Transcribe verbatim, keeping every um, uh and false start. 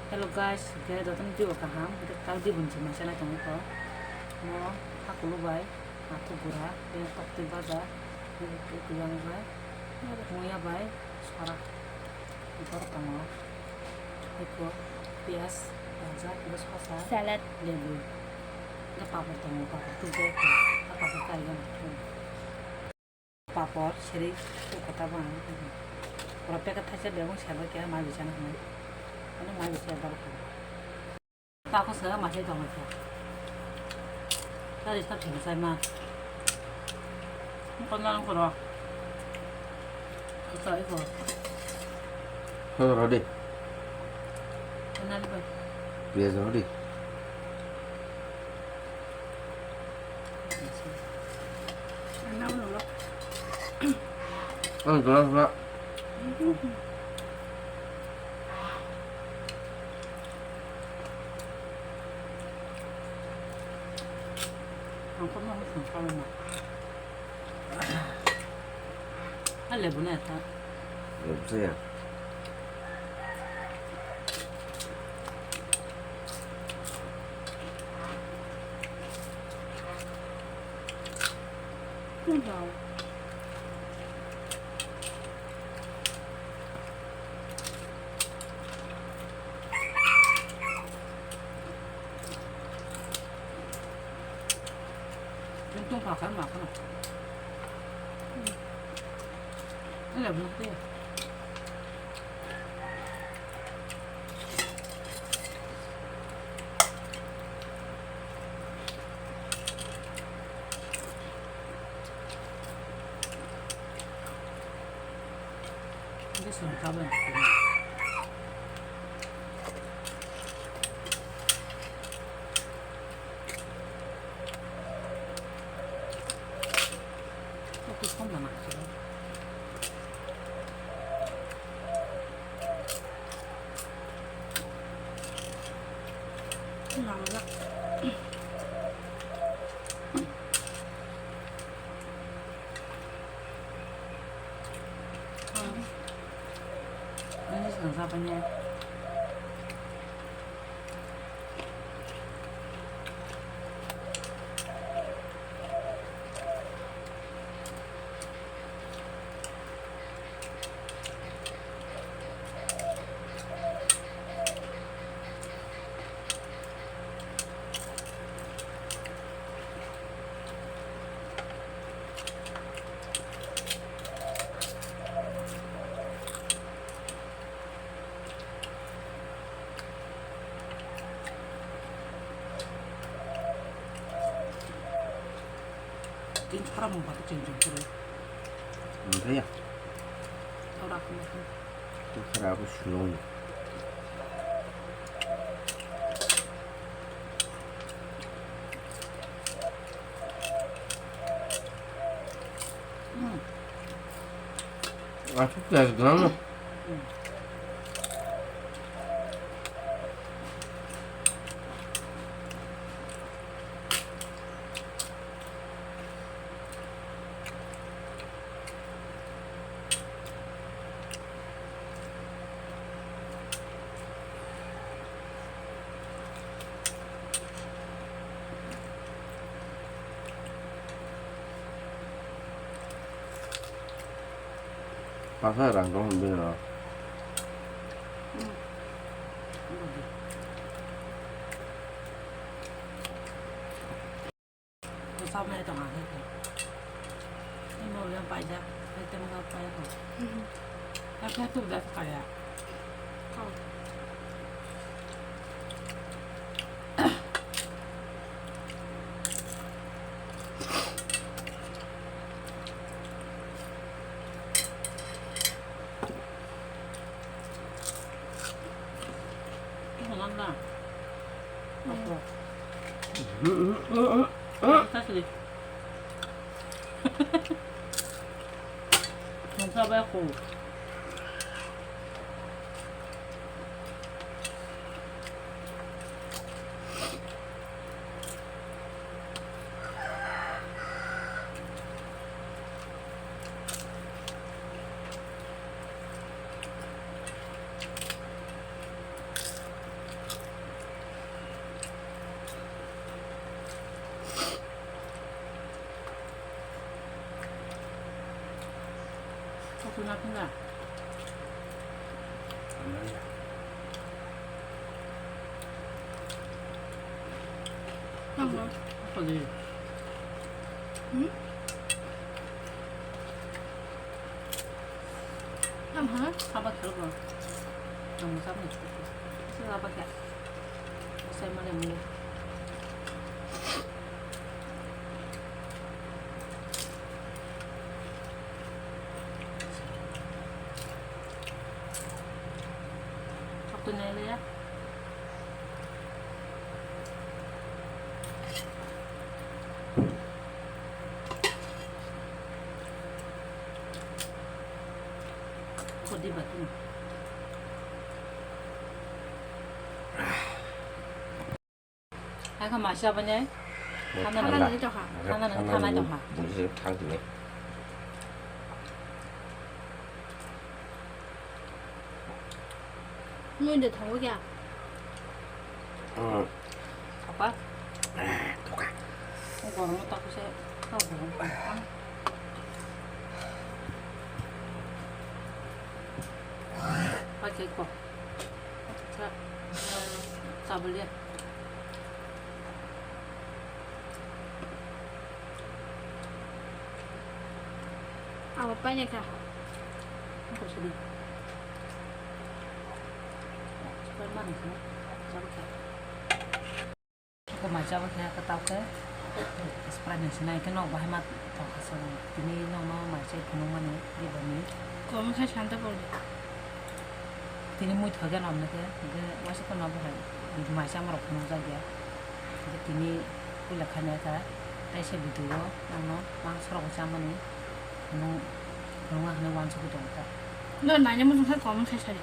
Hello guys, hwnkhe jotono twibo kaham, hwnkhe tak di bwrwi se masa nai tongwi kho. Mo hakulu bai, athuk gura, tei toktwi baja, tei kwbang bai, muya bai, sora. Borok tongo, eko, piyaj, gajor, tei sosa, salad, lebu. Hwnkhe papor tongo, papor tubjak kho, a papor karigan kho. Papor, seri, tei kota bo ang. Oro packet thaisa bebak serbai keha mai bichana hinwi. Ano mai bichai borok hinwi. Tako se mai se tongma se. Tari sa thini sai ma. Kona ang koro. Sa iko. Koro de. Kona de. Piyaj rodi. Ang gelas na. Ang kau mau sengkang na. Lebu na ya ta. Lebu saya. Tungtung pha kha ma khana. Ini lah belum dia. Ini sungkaban. Ini sangsa apa nya? Tin chara mung patu ching ching kuru. Nang kaya? Ora kena. Tu kara aku sulung. Hmm. Aku kaya gana. Hmm. Pasa rang dong bini rok. Sabnai tong ang khe. Ni mo yang paijak, ni temo ga paijak. Apa tu dah kaya? Kau. Ngon na. Apa? Kasih. Ngon sabai aku. Napina. Tamo. Apa di? Hmm? Tamo. Apa kerja? Tamo sama itu. Itu apa ya? Saya mana mulu? Aku nilai ya. Kodi batu. Hai kha maisa bani. Thanda nang thanda nang tokha. Thanda nang thanai tokha. Bungsi thang tini. Mui de thango kya? Hmm. Apa? Tokha. Gormo tak se. Kau gormo. Pakai kok. Sa, sa beli ya. Awa paine kha. Ko sini. Super man kha. Jam kha. Ko mai jam kha ka tau khe. Spray ni sinai khe nok bahai ma tong kha sa. Tini nok no mai chai phunuk mani di bani. Kom kha santa pori. Tini mui thoge no mne khe, hingkhe waisa kheno bo hai mai chama rok phunuk jak ya. Hingkhe tini puila khainai kha, teisa video o nangno mangso rok chamani phunuk, phunukna hinwi uansugwi tong kha. No naina muchung kha comment khai sadi.